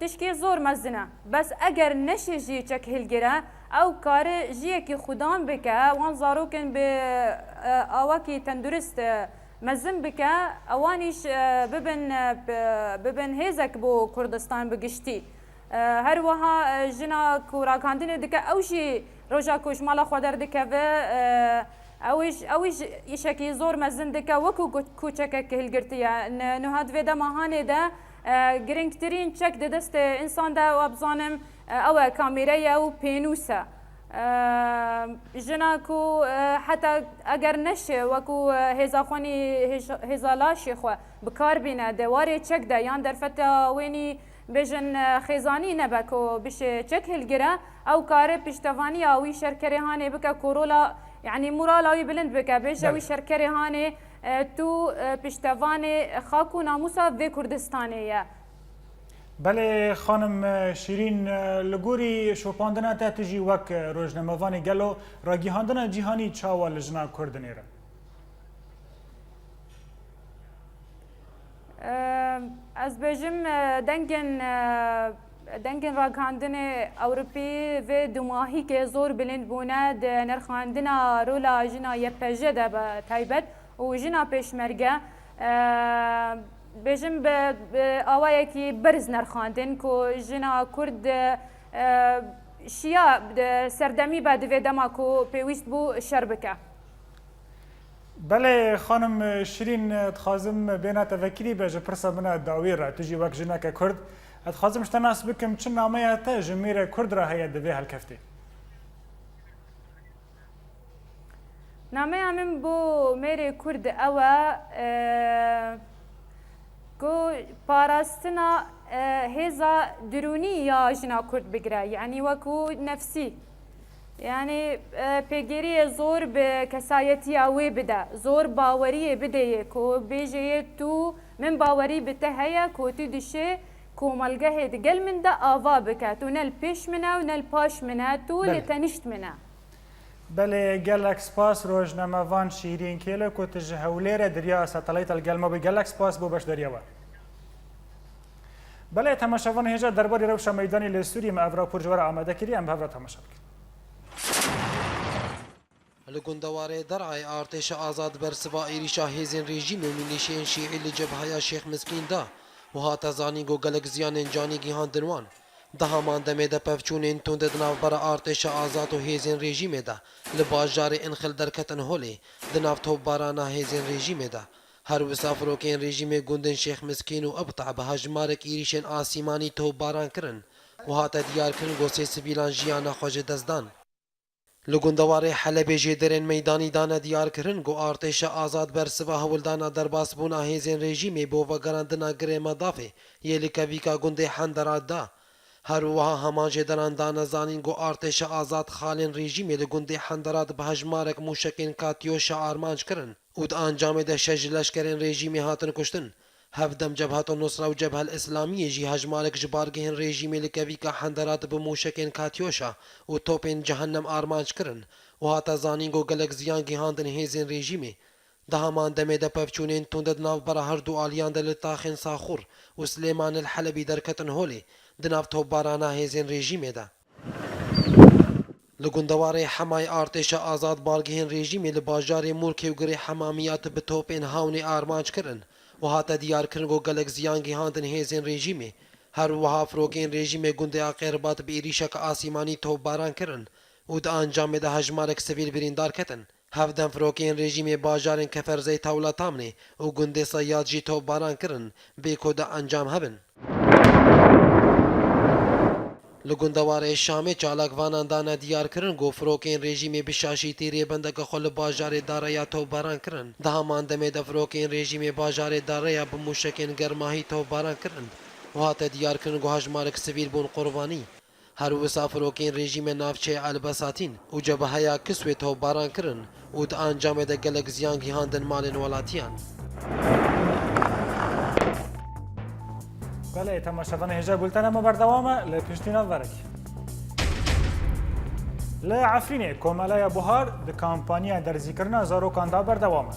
tişkî zor mezin e. Bes eger neşê jî çek hilgire, ew kare jiyekî xudan bike, wan zarokên bi, e, awakî tendurist, e, mezin bike, ewanîş, e, bibin, e, bi-, bibin hêzek bo Kurdistan bi giştî. E, her wiha, e, jina ku ragihandinê dike, ew jî roja ku ji mala xwe derdikeve, e, ew jî, ew jî îşekî zor mezin dike, wekû ku-, ku çekek hilgirtiye. N-, niha di vê dema hanê de, e, giringtirîn çek di destê însan de, wa bizanim, e, ew e, kamîre ye û pênûs e. E, jina ku, e, heta eger neşe, wekû, e, hêza xwenî, hêj-, hêza laşê xwe bi kar bîne, di warê çek de yan derfeta wênî bêjin, e, xêzanî nebe ku bişê çek hilgire, ew kare piştevaniya wî şerkerê hanê bike ku rola, yanî morala wî bilind bike, bêje Belê. wî şerkerê hanê, e, tu, e, piştevanê xak û namûsa vê Kurdistanê ye. Belê xanim Şîrîn, li gorî şopandina te, tu jî wek rojnamevanê gelo ragihandina cîhanî çawa li jina Kurd dinêre? Ez bêjim, dengên, dengên ragihandinê Ewropî vê dumahîkê zor bilind bûne di nirxandina rola jina Y P J de bi taybet û jina pêşmerge, bêjim bi, bi awayekî berz nirxandin ku jina Kurd şiya serdemî be di vê dema ku pêwîst bû şer bike. Belê xanim Şirîn, dixwazim bêna te vekirî be ji pirsa min a dawî re. Tu jî wek jineke Kurd, ez dixwazim ji te nas bikim, çi nameya te ji mêrê Kurd re heye di vê helkeftê? Nameya min bo mêrê Kurd ew e, e, ku parastina, e, hêza dirûnî ya jina Kurd bigire, yanî wekû nefsî. Yanî, e, pêgêriyê zor bi kesayetiya wê bide, zor baweriyê bidê yê ku bêjê yê tu, min bawerî bi te heye ku tu dişê komelgehê di gel min de ava bike. Tu ne li pêş min e û ne li paş min e, tu li tenişt min e. Belê, gelek spas rojnamevan Şîrîn Kêlo ku tu ji Hewlêrê di riya satelayta li gel me bû. Gelek spas bo beşdariya we. Belê, temaşevanê hêja, derbarê rewşa meydanê li Sûriyê me ev rapor ji we re amade kiriye, em bi hev re temaşe bikin. Li gundewarê Derayê artêşa azad bersiva êrîşa hêzên rejîmê û milîşeyên şîî li cebheya Şêx Miskîn da û hate zanîn ku gelek ziyanên canî gihandin wan. Di heman demê de pevçûnên tund di navbera artêşa azad û hêzên rejîmê de li bajarê Inxil derketin holê di nav topbarana hêzên rejîmê de. Her wisa firokeyên rejîmê gundên Şêx Miskîn û Ibta bi hejmarek êrîşên asîmanî topbaran kirin û hate diyarkirin ku sê sivîlan jiyana xwe ji dest dan. Li gundewarê Helebê jêderên meydanî dane diyarkirin ku artêşa azad bersiva hewldana derbasbûna hêzên rejîmê bo vegerandina girê Medafê yê li kevîka gundê Henderat da. Her wiha heman jêderan dane zanîn ku artêşa azad xalên rejîmê li gundê Henderat bi hejmarek mûşekên Katyoşa armanc kirin û di encamê de şeş ji leşkerên rejîmê hatin kuştin. Hevdem Cebheto Nusra û Cebhel Îslamiyê jî hejmarek ji bargehên rejîmê li kevîka Henderat bi mûşekên Katyoşa û topên Cehennem armanc kirin û hate zanîn ku gelek ziyan gihandin hêzên rejîmê. Di heman demê de pevçûnên tund di navbera her du aliyan de li taxên Saxûr û Silêman el Helebî derketin holê di nav topbarana hêzên rejîmê de. Li gundewarê Hemayê artêşa azad bargehên rejîmê li bajarê Mûrkê û Girê Hemamiyat bi topên hawnê armanc kirin û hate diyarkirin ku gelek ziyan gihandin hêzên rejîmê. Her wiha firokeyên rejîmê gundê Aqêribat bi êrîşeke asîmanî topbaran kirin û di encamê de hejmarek sivîl birîndar ketin. Hevdem firokeyên rejîmê bajarên Keferzey Tawla Tamnê û gundê Seyad jî topbaran kirin, bê ku de encam hebin. Li gundewarê Şamê çalakvanan dane diyarkirin ku firokeyên rejîmê bi şaşîtî rêbendeke xwe li bajarê Dareya topbaran kirin. Di heman demê de firokeyên rejîmê bajarê Dareya bi mûşekên germahî topbaran kirin û hate diyarkirin ku hejmarek sivîl bûn qurbanî. Her wisa firokeyên rejîmê navçeyê Elbesatîn û cebeheya Kiswê topbaran kirin û di encamê de gelek ziyan gihandin malên welatiyan. Belê, temaşevanê hêja, bultena me berdewam e li piştî navberekî. Li Efrînê Komeleya Buhar di kampanya derzîkirina zarokan de berdewam e.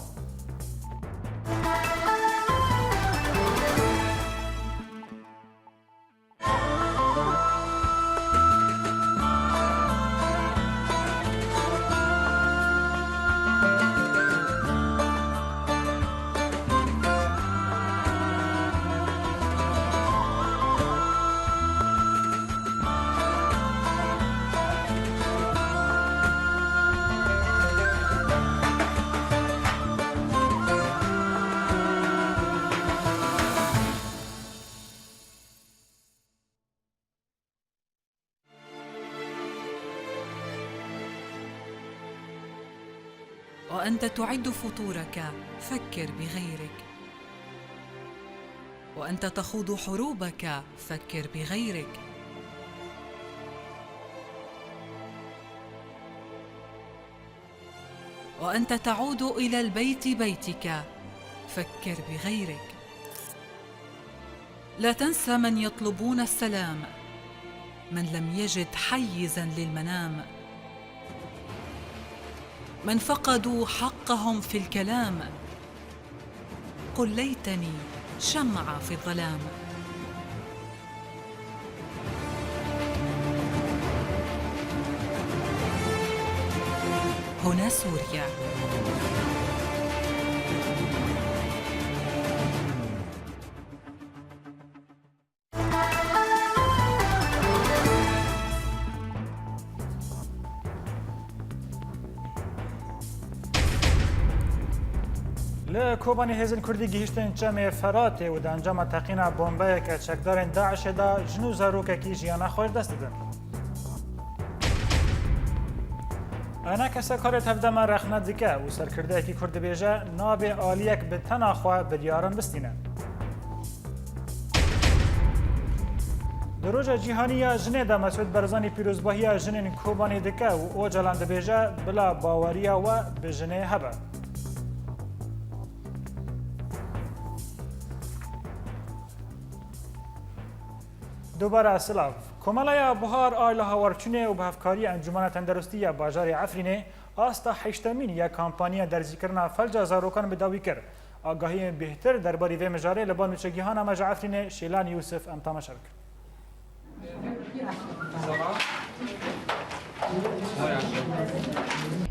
وأنت تعد فطورك، فكر بغيرك. وأنت تخوض حروبك، فكر بغيرك. وأنت تعود إلى البيت بيتك، فكر بغيرك. لا تنسى من يطلبون السلام، من لم يجد حيزا للمنام، من فقدوا حقهم في الكلام، قل ليتني شمعة في الظلام. هنا سوريا. Li Kobanê hêzên Kurdî gihîştin Çemê Feratê û di encama teqîna bombeyeke çekdarên DAIŞê de jin û zarokekî jiyana xwe ji dest didin. Enekese karê tevdema rexne dike û serkirdeyekî Kurd dibêje, nabê aliyek bi tena xwe biryaran bistîne. Di Roja Cîhanî ya Jinê de Mesûd Barzanî pîrozbahiya jinên Kobanê dike û Ocalan dibêje, bila baweriya we bi jinê hebe. Dubare silav. Komeleya Buhar a li Hawarçûnê û bi hevkariya Encûmena Tenderustî ya bajarê Efrînê asta heştemîn ya kampanya derzîkirina felca zarokan bi dawî kir. Agahiyên bêhtir derbarî vê mijarê li ba nûçegihana me ji Efrînê Şêlan Yûsif em temaşe bikin.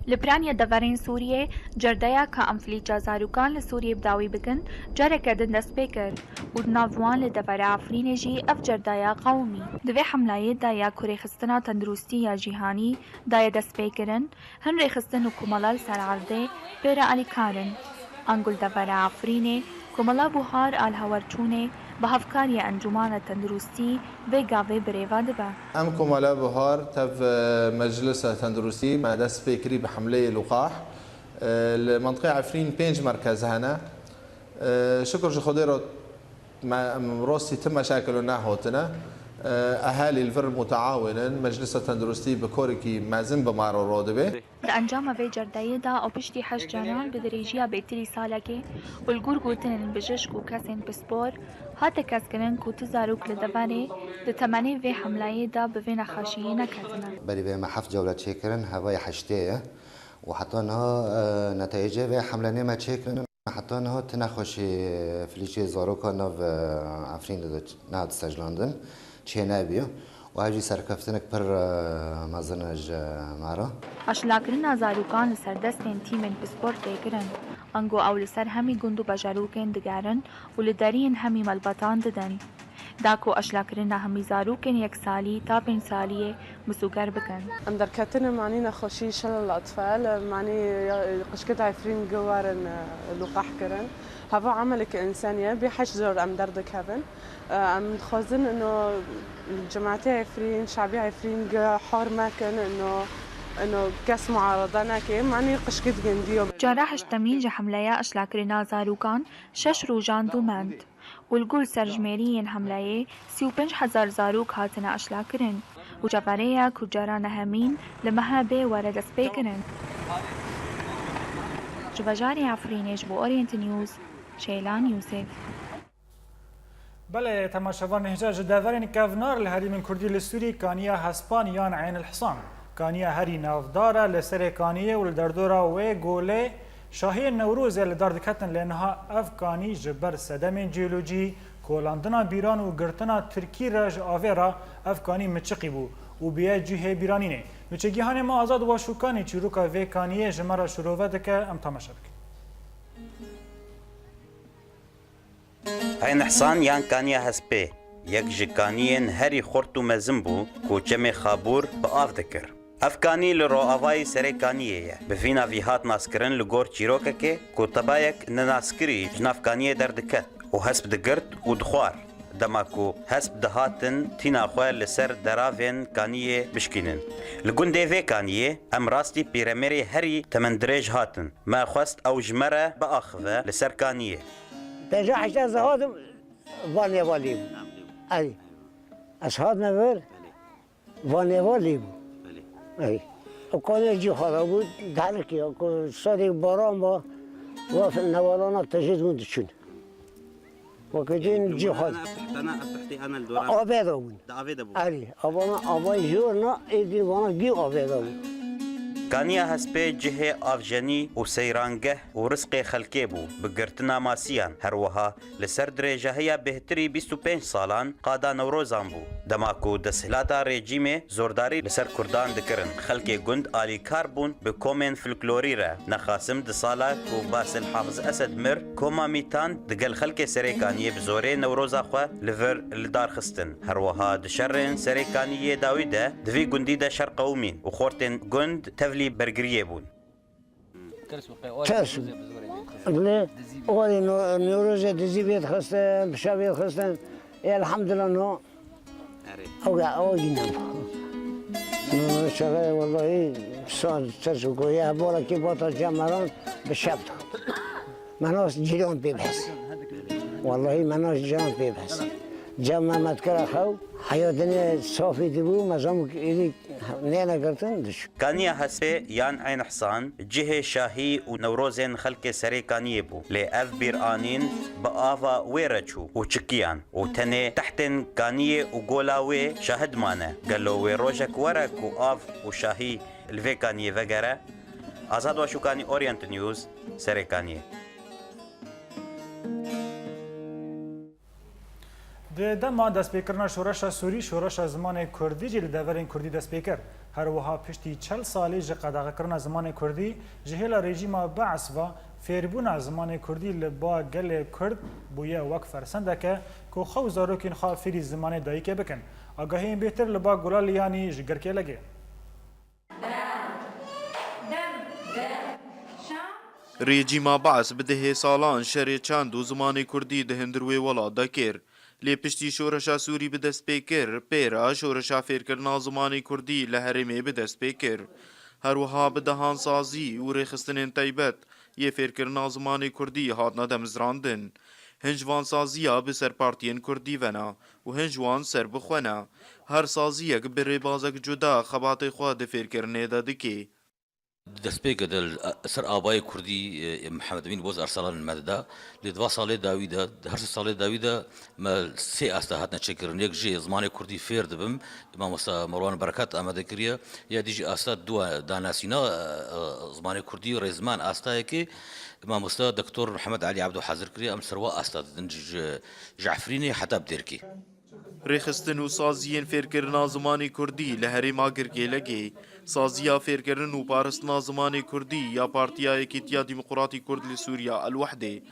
Li piraniya deverên Sûriyê cerdeya ka em filîça zarûkan li Sûriyê bi dawî bikin, careke din dest pê kir û di nav wan li devera Efrînê jî ev cerdeya qewimî. Di vê hemleyê de ya ku rêxistina tenduristî ya cîhanî daye destpêkirin, hin rêxistin û komela li ser erdê pê re alîkar in. Ango li devera Efrînê, komela Buhar a li Hawarçûnê bi hevkariya Encûmana Tenduristî vê gavê birêve dibe. Em komela Buhar tev Meclisa Tenduristî me dest pê kirî bi hemleyê Luqah. Li mentiqê Efrîn pênc merkez hene. Şikir ji Xwedê re Me em rostî ti meşakilo nehotine. Ehelî li vir muteawin in, Meclisa Tenduristî bi korekî mezin bi me re ro dibe. Di encama vê cerdeyê de û piştî heşt caran bi dirêjiya bêtirî salekê û li gor gotinên bijişk û kesên pispor, hate keskirin ku tu zarok li deverê di temenê vê hemleyê de bi vê nexweşiyê neketine. Berî vê me heft cewre çêkirin, hevayê heştê ye û heta niha neteyecê vê hemlenê me çêkirin. Heta niha ti nexweşî filîçê zaroka nav Efrînê de nehate sejlandin, çênebûye û ev jî serkeftinek pir mezin e ji me re. Aşilakirina zarokan li ser destên tîmên pispor tê kirin, ango ew li ser hemî gund û bajarokên digerin û li deriyên hemî malbatan didin. Da ku aşilakirina hemî zarokên yek salî ta pênc saliyê misûger bikin. Em derketine manî nexweşî şelel atfel, manî qişkit Efrîn gi werin luqah kirin. Heva emelek însanî ye, bê heşt zor em derdikevin. Em dixwazin ino cemaetê Efrîn, şabî Efrîn gi hor mekin, ino ino kes muarada neke, manî qişkit gindiyo. Cara heştemîn ji hemleya aşilakirina zarokan şeş rojan dû mend. û li gor serjimêriyên hemleyê sî û pênc hezar zarok hatine aşlakirin û çaverê ye ku cara nehemîn li meha bê were destpêkirin. Ji bajarê Efrînê ji bo Orient News, Şeylan Yûsif. Belê, temaşevan hêja ji deverên kevnar li herêmên Kurdî li Sûrî kaniya Hespan yan Eyn el Hisan. Kaniya herî navdar e li serê kaniyê û li derdora wê golê Şahiyên Newrozê li dar diketin lê niha ev kanî ji ber sedemên jeolojî, kolandina bîran û girtina tirkî re ji avê re ev kanî miçiqî bû û bûye cihê bîranînê. Nûçegihanê me Azad Waşûkanî çîroka vê kaniyê ji me re şirove dike, em temaşe bikin. Eyn Ihsan yan Kaniya Hespê yek ji kaniyên herî xurt û mezin bû ku Çemê Xabûr bi av dikir. Ev kanî li roavayî serê kaniyê ye. Bi vî navî hat naskirin li gor çîrokekê ku tebayek nenaskirî ji nav kaniyê derdiket û hesp digirt û dixwar. Dema ku hesp dihatin tîna xwe li ser deravên kaniyê bişkînin. Li gundê vê kaniyê em rastî pîremêrê herî temendirêj hatin. Me xwest ew ji me re biaxive li ser kaniyê. Pênca heşt ez hatim, van êvalî bû. Ey. Ez hatime vir, van êvalî bû. Ey. O kanê cî xwe de bû, derikê, ku sedê baran ba, wa nevalana tejê dibûn diçûn. Wekî cî xwe. Ev tehte ne, ev tehtê hene li dora. Avê de bûn. Di avê de bû. Erê, avana, avayî jor na, êdî vana gî avê de bû. Kaniya Hespê cihê avjenî û seyrangeh û rizqê xelkê bû, bi girtina masiyan, her wiha li ser dirêjahiya bêhtirî bîst û pênc salan qada Newrozan bû. Dema ku desthilata rejîmê zordarî li ser Kurdan dikirin, xelkê gund alîkar bûn bi komên folklorî re. Nexasim di sala ku Basil Hafiz Esed mir, koma Mîtan digel xelkê Serêkaniyê bi zorê Newroza xwe li vir li dar xistin. Her wiha di şerên Serêkaniyê dawî de di vî gundî de şer qewimîn û xortên gund tevlî bergiriyê bûn. Ters. Lê orê no-, Newrozê dizî vê dixistin, bi şev vê dixistin. Ê, elhamdulillah no. Erê. Ew ya, ew yine. No, no, çaxê wellahî saz ters û goya, bola ki bota cemaran bi şev da. Menos ciran pê bes. Wellahî menos ciran pê bes. Cem Mehmet Karaxew, heyatine safî dibû, mezamuk êdî nêne girtin diş. Kaniya Hespê yan Eyn Hsan, cihê şahî û newrozên xelkê Serêkaniyê bû. Lê ev bîranîn bi ava wê re çû û çikiyan û tenê tehtên kaniyê û gola wê şahid mane. Gelo wê rojek were ku av û şahî li vê kaniyê vegere? Azad Waşûkanî, Orient News, Serêkaniyê. Di dema destpêkirina şoreşa Sûrî, şoreşa zimanê Kurdî jî li deverên Kurdî dest pê kir. Her wiha piştî çel salî ji qedexekirina zimanê Kurdî, ji hêla rejîma Bees ve fêrbûna zimanê Kurdî li ba gelê Kurd bûye wek fersendeke ku xwe û zarokên xwe fêrî zimanê dayikê bikin. Agahiyên bêhtir li ba Gulal Liyanî ji Girkêlegê. Rejîma Bees bi dehê salan şerê çand û zimanê Kurdî di hundir wê welat de kir. Lê piştî şoreşa Sûrî bi dest pê kir, pê re şoreşa fêrkirina zimanê Kurdî li herêmê bi dest pê kir. Her wiha bi dehan sazî û rêxistinên taybet yê fêrkirina zimanê Kurdî hatine demizrandin. Hin ji van saziya bi ser partiyên Kurdî ve ne û hin ji wan ser bi xwe ne. Her saziyek bi rêbazek cuda xebatê xwe di fêrkirinê de dike. Destpêkê de li ser avayê Kurdî, e, Mihemed Emîn Boz Ersalan li me dida. Lê di va salê dawî de, di her sê salê dawî de me sê asta hatine çêkirin. Yek jê zimanê Kurdî fêr dibim, Mamosta Merwan Berekat amade kiriye. Ya dî jî asta dua danasîna, e, e, zimanê Kurdî, rêzman astayekê Mamosta Doktor Mihemed Elî Ebdo hazir kiriye. Em li ser wa asta didin ji, ji Efrînê heta bi Dêrkê. Rêxistin û saziyên fêrkirina zimanê Kurdî li herêma Girkêlegê, Saziya Fêrkirin û Parastina Zimanê Kurdî ya Partiya Yekîtiya Demokratî Kurd li Sûriya El-Wehdê,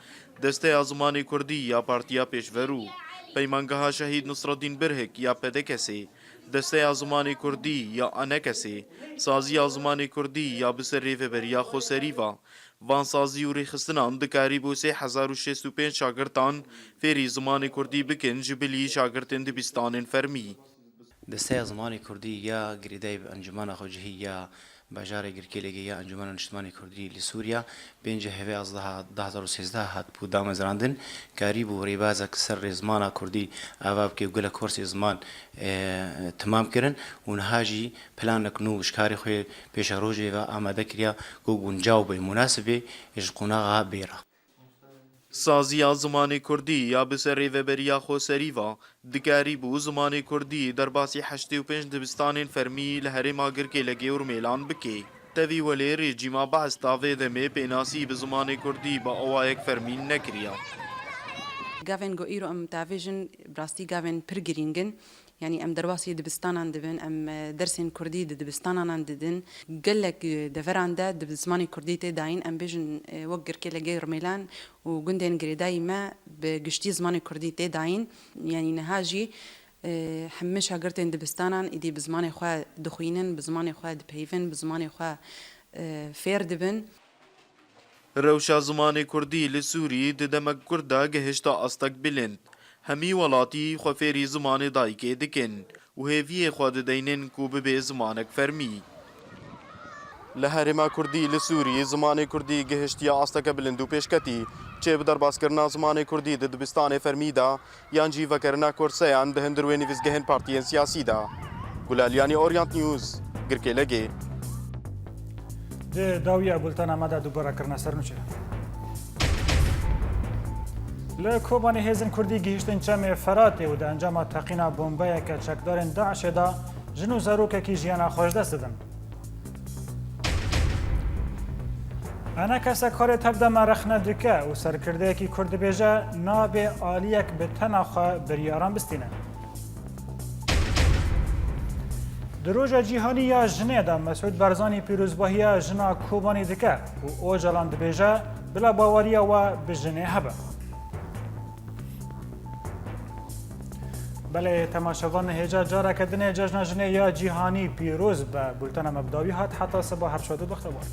Desteya Zimanê Kurdî ya Partiya Pêşverû, Peymangeha Şehîd Nisreddîn Birhik ya P D K S'ê, Desteya Zimanê Kurdî ya A N K S'ê, Saziya Zimanê Kurdî ya bi ser Rêveberiya Xweserî ve, Van sazî û rêxistinan dikarîbû sê hezar û şêst û pênc şagirtan fêrî zimanê kurdî bikin ji bilî şagirtên dibistanên fermî. Desteya Zimanê Kurdî ya girêdayî bi Encûmena Xwecihî ya Bajarê Girkêlêgê ya Encûmena Niştimanê Kurdî li Sûriya, pêncî hevê azdeha du hezar û sêzdeh hatibû damezrandin, karîbû rêbazek ser rêzimana kurdî ava bike û gelek korsê ziman, e, timam kirin û niha jî planek nû ji karê xwe pêşerojê ve amade kiriya ku guncaw bê, munasib bê ji qonaxa bê re. Saziya Zimanê Kurdî ya bi ser Rêveberiya Xweserî ve dikarîbû zimanê kurdî derbasî heştê û pênc dibistanên fermî li herêma Girkêlegê û Rmêlan bike. Tevî welê rejîma Bees ta vê demê pênasî bi zimanê kurdî bi awayek fermî nekiriye. Gavên ku îro em tavêjin, bi rastî gavên pir girîng in. Yanî em derbasî dibistanan dibin, em, e, dersên kurdî di dibistanan didin. Gelek, e, deveran de di zimanê kurdî tê dayîn, em bêjin, e, wek Girkêlegê, Rmêlan û gundên girêdayî me bi giştî zimanê kurdî tê dayîn. Yanî niha jî, e, hemî şagirtên dibistanan êdî bi zimanê xwe dixwînin, bi zimanê xwe dipeyivin, bi zimanê xwe, e, fêr dibin. Rewşa zimanê kurdî li Sûrî di demek kurt de gihişte astek bilind. Hemî welatî xwe fêrî zimanê dayikê dikin û hêviyê xwe dideynin ku bibe zimanek fermî. Li herêma kurdî li Sûrî zimanê kurdî gihiştiye asteke bilind û pêşketî, çê bi derbaskirina zimanê kurdî di dibistanê fermî de, yan jî vegerina kurseyan di hundir wê nivîsgehên partiyên siyasî de. Gulal Liyanî, Orient News, Girkêlegê. Di dawiya bultena me de dubare kirine ser nûçe. Li Kobanê hêzên Kurdî gihîştin Çemê Feratê û di encama teqîna bombeyeke çekdarên DAIŞê de jin û zarokekî jiyana xwe ji dest didin. Enekesek karê tev de me rexne dike û serkirdeyekî Kurd dibêje nabe aliyek bi tena xwe biryaran bistîne. Di Roja Cîhanî ya Jinê de Mesûd Barzanî pîrozbahiya jina Kobanî dike û Ocalan dibêje bila baweriya we bi jinê hebe. Belê, temaşevan, hêja careke dinê Cejna Jinê ya Cîhanî pîroz be. Bultena me bi dawî hat, heta siba her şad û bextewar.